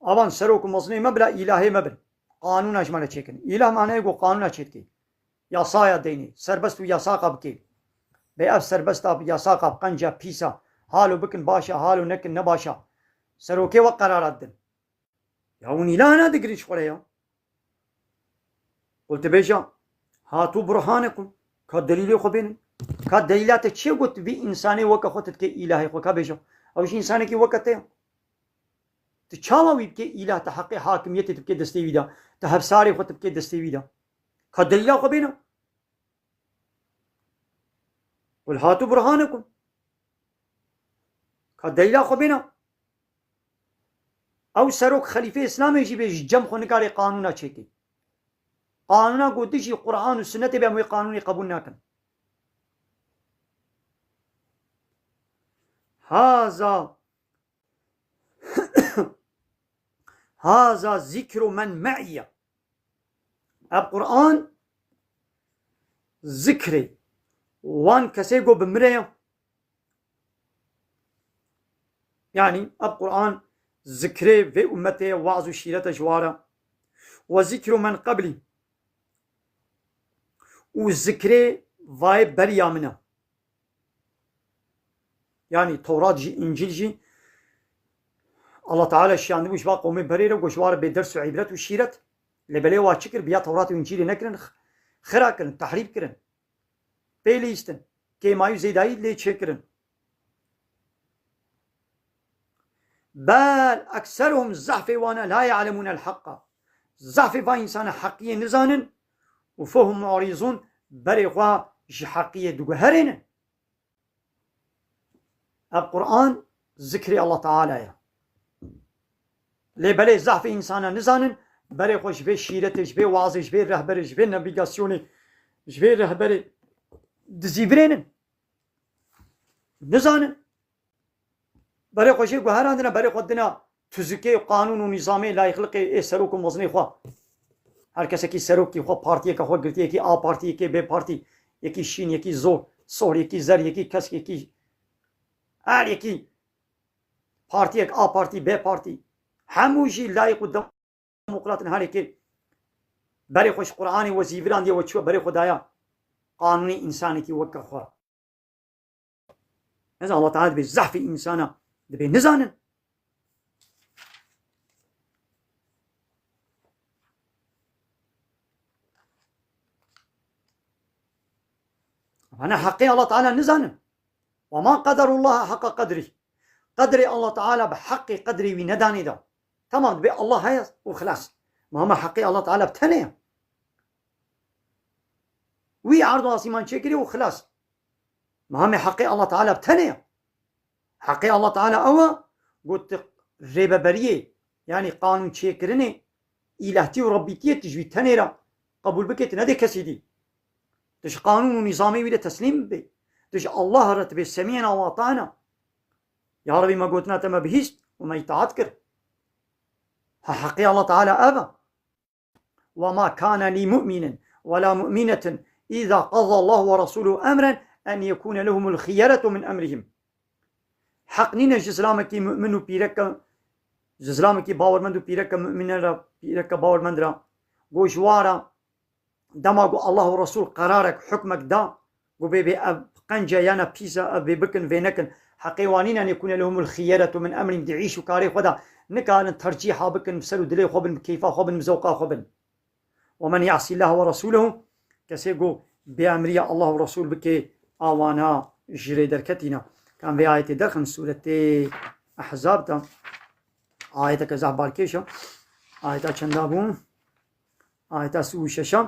Avan serok û mezinê me bila îlahê me bin. Qanûna ji me re çêkin. Îlah manayê ku qanûna çêdikê. Yasaya deynê. Serbest û yasaqa bikê. Bê ev serbesta, yasaqa, qenca, pîsa. Halo bikin baş e, halo nekin ne baş e. Serokê we qerara didin. Ya hûn îlahana digirin ji xwe re ya. Qul dibêje, hatu burhanekum. Ka delîlê xwe bênin. Ka delîla te çi got vî însanê weke xwe tu dikê îlahê xwe? Ka bêje. Ew jî însanekî weke te ye. Tu çawa wî bikê îlah, tu heqê hakimiyetê tu bikê destê wî de, tu hevsarê xwe tu bikê destê wî de? Ka delîla xwe bêne. Qul hatu burhanekum. Ka delîla xwe bêne. Ew serok xelîfê Îslamê jî bê ji cem xwe nikarê qanûna çêkê. Qanûna ku dijî Qur'an û Sunnetê be, em wê qanûnê qebûl nakin. Haza, haza zikru men me'iyye. Ev Qur'an zikrê wan kesê ku bi min re ye. Yanî ev Qur'an zikrê vê ummetê ye, waz û şîret e ji wa re. Ve zikru men qeblî. Û zikrê vayê beriya min e. Yanî Tewrat jî, Încîl jî Allah Teala şiyandibû ji va qewmê berê re, got ji wa re bê ders û îbret û şîret. Lê belê wa çi kir? Biya Tewrat û Încîlê nekirin, x-, xira kirin, tehrîf kirin. Pê lîstin. Kêmayî û zêdayî lê çêkirin. Bel ekseruhum, zehfê wan e, la ya'lemûnel haqqa. Zehfê van însana heqiyê nizanin û fehum mu'rîzûn, berê xwe ji heqiyê diguherênin. Ev Qur'an zikrê Allah Teala ye. Lê belê zehfê însana nizanin, berê xwe ji vê şîretê, ji vê wazê, ji vê rehberê, ji vê navîgasyonê, ji vê rehberê dizîvirênin. Nizanin. Berê xwe jê guherandine, berê xwe dina tuzikê, qanûn û nîzamê, layîqliqê ê serok û mezinê xwe. Her kesekî serokî xwe, partiyeke xwe girtiye, yekî A partî, yekê B partî, yekî şîn, yekî zor, sor, yekî zer, yekî kesk, yekî her yekî partiyek, A partî, B partî. Hemû jî layîq û demokrat in, her yekê berê xwe ji Qur'anê we zîvirandiye, we çiwe berê xwe daya qanûnê însanekî weke xwe. Ez Allah Teala dibê zehfê însana dibê nizanin. Vana heqê Allah Teala nizanin. Ve ma qederullaha haqqa qedrî. Qedrê Allah Teala bi heqê qedrê wî nedanê da. Tamam, dibê Allah heye û xilas. Ma hema heqê Allah Teala bi tenê ye. Wî erd û asîman çêkirî û xilas. Ma hemê heqê Allah Teala bi tenê ye. Heqê Allah Teala ew e, got tu rêveberiyê, yanî qanûn çêkirinê, îlehtî û rebbîtiyê tu ji wî tenê re qebûl bikê, tu nedê kesî dî. Tu ji qanûn û nîzamê wî de teslîm bibê. Tu ji Allah re tu bê semî'na we ata'na. Ya Rebî, me gotina te me bihîst û me îtaat kir. Ha, heqê Allah Teala ev e. وما كان لمؤمن ولا مؤمنة إذا قضى الله ورسوله أمرا أن يكون لهم الخيرة من أمرهم. Heq nîne ji zilamekî mu'min û pîreke, ji zilamekî bawermend û pîreke mu'mine re, pîreke bawermend re, go ji wa re, dema ku Allah û Resul qerarek, hukmek da, ku bê bê ev qenc e, yana pîs e, ev bê bikin, vê nekin. Heqê wan nîne أن يكون لهم الخيرة من أمرهم, di îş û karê xwe de nikarin tercîha bikin, bi ser û dilê xwe bin, bi keyfa xwe bin, bi zewqa xwe bin. ومن يعص الله ورسوله, kesê ku bêemriya Allah û Resul bike, a wana ji rê derketîne. Kan vê ayetê derxin, sûretê Ehzab de, ayeteke zehf balkêş e. Ayeta çenda bû? Ayeta sî û şeş e.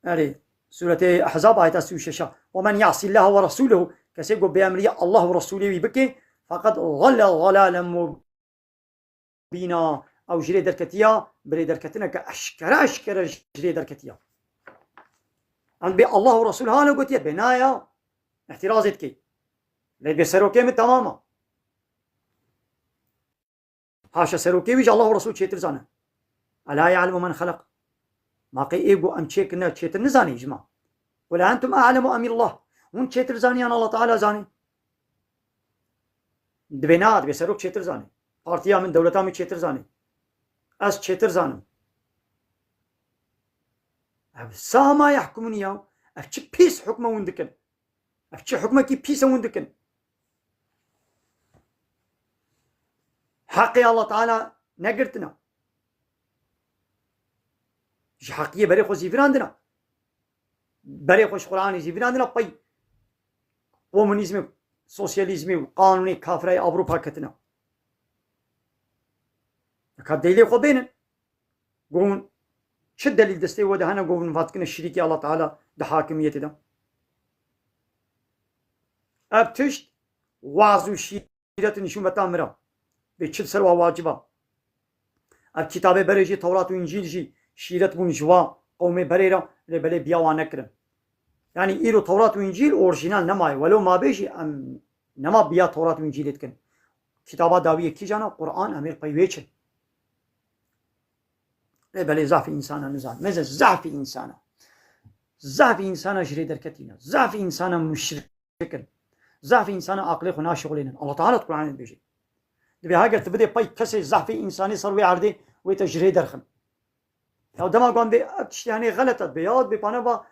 Erê, sûretê Ehzab, ayeta sî û şeş e. ومن يعص الله ورسوله, kesê ku bêemriya Allah û Resulê wî bike, فقد ضل ضلالا مبينا, ew ji rê derketiya, bi rê derketineke eşkere eşkere ji rê derketiya. Em bê Allah û Resul hane gotiye, bê naya, îhtirazê dikey. Lê bê serokê min temam e. Haşa serokê wî ji Allah û Resul çêtir zane. ألا يعلم من خلق. Ma qey ê ku em çêkirine çêtir nizanî ji me? قل أنتم أعلم أم الله. Hûn çêtir zanî yan Allah Teala zanî? Dibê na, dibê serok çêtir zanî. Partiya min, dewleta min çêtir zanî. Ez çêtir zanim. Ev ساء ما يحكمون ya. Ev çi pîs hukme hûn dikin. Ev çi hukmekî pîs e hûn dikin. Heqê Allah Teala negirtina. Ji heqiyê berê xwe zîvirandina. Berê xwe ji Qur'anê zîvirandina pey komunîzmê, sosyalîzmê û qanûnê kafirayê Ewropa ketina. Nika delîlê xwe bênin. Go hûn çi delîl destê we de hene, go hûn vatkine şirîkê Allah Teala di hakimiyetê de? Ev tişt waz û şîret nîşûn beta mira. Bê çi li ser wa wacib a? Ev kitabê berê jî, Tewrat û Încîl jî şîret bûn ji wa qewmê berê re, lê belê biya wan nekirin. Yanî îro Tewrat û Încîl orjînal nemaye. Welo mabê jî em nema biya Tewrat û Încîlê dikin. Kitaba dawiyê kîjan e? Qur'an, em ê pey wê çin. Lê belê zafî însana nizan. Meze zafî însana. Zafî însana ji rê derketîne. Zafî însana muşrik in. Zafî însana aqilê xwe naşixulênin. Allah Teala di Qur'anê dibêje. Dibê heger tu bidê pey kesê zafî însanî ser wê erdê, wê te ji rê derxin. Ya dema ku em bê ev tiştê henê xelet e, dibê ya dibê pane va,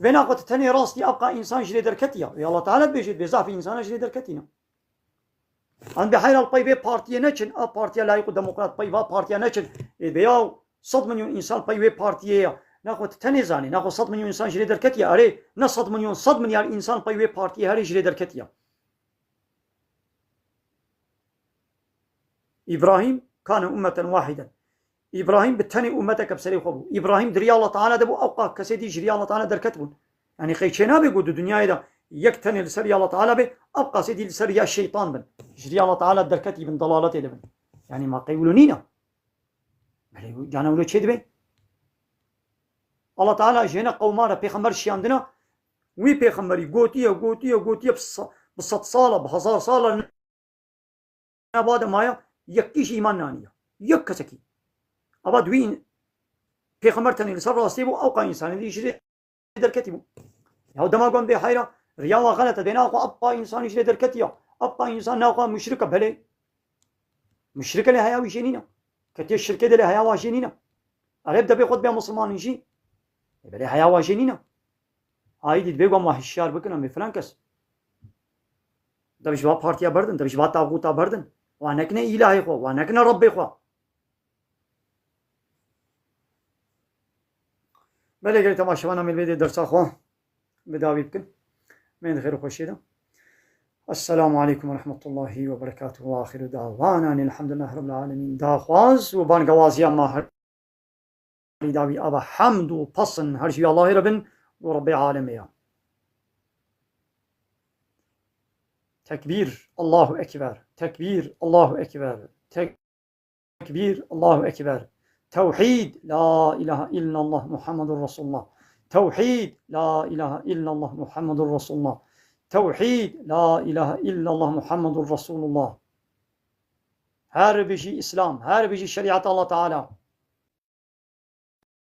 vê naxwe tu tenê rastî ev qa însan ji rê derketiya. Wê Allah Teala dibêje, dibê zafî însana ji rê derketîne. Em dê heyra li pey vê partiyê neçin, a partiya layîq û demokrat pey va partiya neçin. Ê, dibê ya sed milyon însan pey wê partiyê ya. Naxwe tu tenê zanî, naxwe sed milyon însan ji rê derketiye. Erê, ne sed milyon, sed milyar însan pey wê partiyê herê ji rê derketiye. Îbrahîm kane ummeten wahiden. Îbrahîm bi tenê ummeteke bi serê xwe bû. Îbrahîm di riya Allah Teala de bû, ew qa kesê dî ji riya Allah Teala derket bûn. Yanî qey çênabe ku di dinyayê de yek tenê li ser riya Allah Teala be, ew qasê dî li ser riya şeytan bin. Ji riya Allah Teala derketî bin, dalaletê de bin. Yanî ma qey wilo nîne? Belê, cana wilo çê dibe? Allah Teala ji hene qewma re pêxember şiyandina, wî pêxemberî gotiye, gotiye, gotiye, bi se-, bi sed sala, bi hezar sala ne bade maya, yekî jî îman naniye. Yek kesekî. Ava di wî pêxember tenê li ser rastiyê bû, ew qa însanê dî ji rê derketî bû. Ya dema gon bê heyra, riya wa xelet e, dê naxwe ev qa însanî ji rê derketiya. Ev qa însan naxwe muşrik e, belê. Muşrik e lê heya wî jê nîne. Ketiye şirkê de lê heya wa jê nîne. Erê bi debê xwe dibe musulman in jî. Ê belê heya wa jê nîne. Aydî dibê gon wa hişyar bikin em ê filan kes. Dibê ji va partiya berdin, dibê ji va taxûta berdin. Wa nekine îlahê xwe, wa nekine Rebbê xwe. Belê gelê temaşevana me li vê dersa xwe bi dawî bikin. Meyên di xêr û xweşiyê de. Esselamu aleykum ve rahmetullahi ve berekatuhu. Ve axiru davana enîl hamdülillahi rabbil alemin. Daxwaz û bangewaziya ma herî dawî ava hemd û pesin her ji Allahê re bin û Rebbê alemê ya. Tekbîr, Allahu Ekber. Tekbîr, Allahu Ekber. Tek- Tekbîr, Allahu Ekber. Tewhîd, la ilahe illallah Muhammedur Resulullah. Tewhîd, la ilahe illallah Muhammedur Resulullah. Tewhîd, la ilahe illallah Muhammedur Resulullah. Her bijî Îslam, her bijî şerîeta Allah Teala.